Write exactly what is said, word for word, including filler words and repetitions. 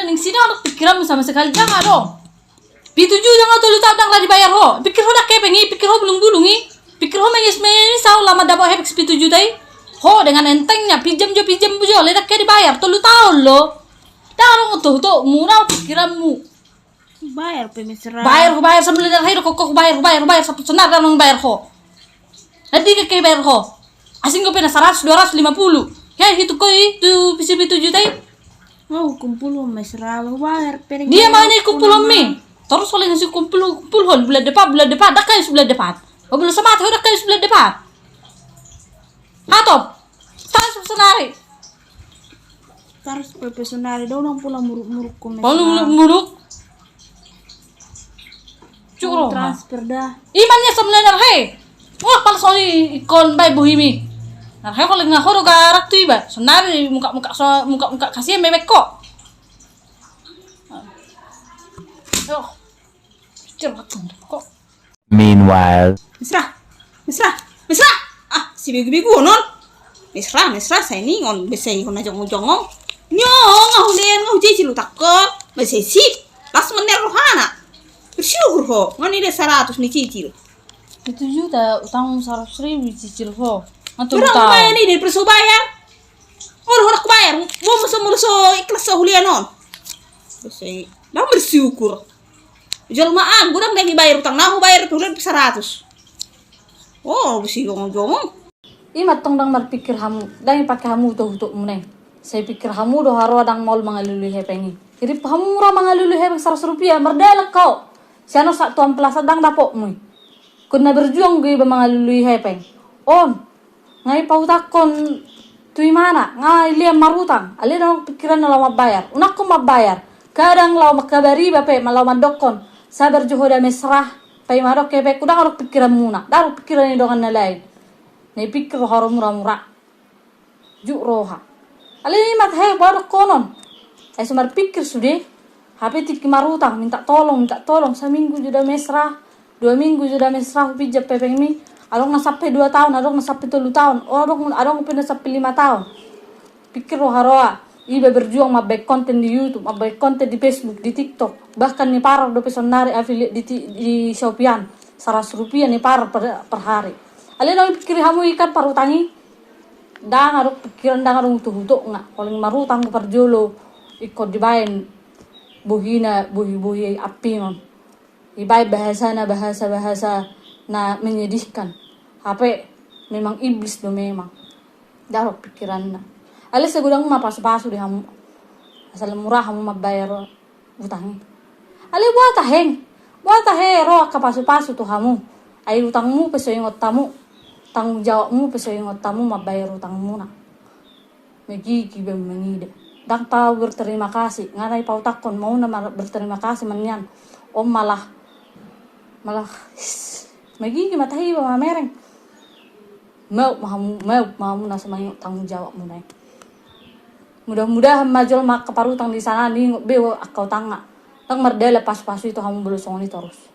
Ning sini ono pikiranmu sama sekali, ndang adong. Pitu juta nga tolu taon ndang ra dibayar ho. Pikir ho ndang hepeng i, pikir ho bulung-bulung i. Pikir ho menges menges au lama dapot hepeng pitu juta i. Ho dengan entengnya pinjam jo pinjam jo le ndang dibayar tolu taon lo. Ndang adong utok-utokmu, ndang pikiranmu. Bayar pe mesra. Bayar, bayar sambilan arhai do kok, kok bayar, bayar, bayar sampe sonari ndang bayar ho. Nanti ke bayar ho. Asing ko pe na saratus dua ratus lima puluh. He, hitung ko i tu pitu juta i. Nga hukumpulhon mesra, bayar pe. Dia ma na hukumpulhon mi. Torus oleh nasi kumpul, kumpulhon bulan depan, bulan depan, ndang kayus bulan depan. Bulan samat ho ndang kayus bulan depan. Hatop. Tarus sonari. Tarus pe sonari do nang pula muruk-muruk ko mesra. Pula muruk-muruk. Curo. Transfer da. Imannya sebenarnya he. Wah, pala soni ikon bai bohimi. Nah, he kalau nggak horo garak tu iba. Sonari muka-muka so muka-muka kasihan bebek kok. Oh. Curo kok. Meanwhile. Mesra, mesra, mesra. Ah, si begu-begu non. Mesra, mesra, sai ningon, besai hona jongong-jongong. Nyong, nga hulen, nga hujicil utangko. Besai sip, las mener rohana. Bersyukur ho, nga ni de saratus ni cicil. Pitu juta utang saratus ribu cicil ho. Nga tolu taon. Berang bayar ni de perso bayar. Ora, ora bayar. Bo masa masa ikhlas so hulen non. Besai, ndang bersyukur. Jolma an, godang ndang dibayar utang, na hubayar pe hulen pe saratus. Oh, besi jongong-jongong. I ma tong ndang marpikir hamu, ndang ipake hamu utok-utokmu na i. Sai pikir hamu do haroa ndang maol mangalului hepeng i. Hirim hamu ra mangalului hepeng saratus rupiah, mardalan ho. Sian on sahat tu amplas an ndang dapotmu i. Ingkon na berjuang do iba mangalului hepeng. On. Nga ipautangkon tu imana, nga ilean marutang, alai ndang adong pikiranna laho mambayar. Unang ho mambayar, kadang laho mangkabari iba pe, laho mandokkon, sabar jo ho da mesra, paima adong hepengku, ndang adong pikiranmuna, ndang adong pikiran ni dongan na lain. Na ipikir roha mura-mura. Juk roha. Alai i ma tahe, boha dokkonon. Ai so marpikir sude. Hape tingki marutang, minta tolong, minta tolong, saminggu jo da mesra, dua minggu jo da mesra, hupinjam hepengmi, adong na sampe dua taon, adong na sampe tolu taon, oh, adong, adong pe na sampe lima taon. Pikir roha roa, iba berjuang mambaen konten di YouTube, mambaen konten di Facebook, di TikTok, bahkan niparar dope sonari affiliate di, di Shopee an, saratus rupiah niparar per, per hari. Alai na pikiri hamu i kan parutang i, ndang adong pikiran, ndang adong utok-utokna, paling marutang do parjolo, ingkon dibaen bohina, bohi-bohi ampingon. Dibaen bahasana, bahasa-bahasa na menyedihkan. Hape memang iblis do memang. Ndang adong pikiranna. Alai sai godang ma pasu-pasu di hamu. Asal mura hamu mambayar utang i. Alai boha tahe, boha tahe ro angka pasu-pasu tu hamu. Ai utangmu pe so ingot hamu, tanggung jawabmu pe so ingot hamu mambayar utangmuna. Magigi be mangida. Ndang tau berterima kasih, nga na ipautangkon mau na mar-, berterima kasih ma nian. On malah, malah, magigi ma tahe iba mamereng. Maup ma hamu, maup ma hamu na so mangingot tanggung jawabmuna i. Mudah-mudahan ma jolma angka parutang di sana on ingot be angka utangna. Ndang mardalan pasu-pasu i tu hamu molo songon i torus.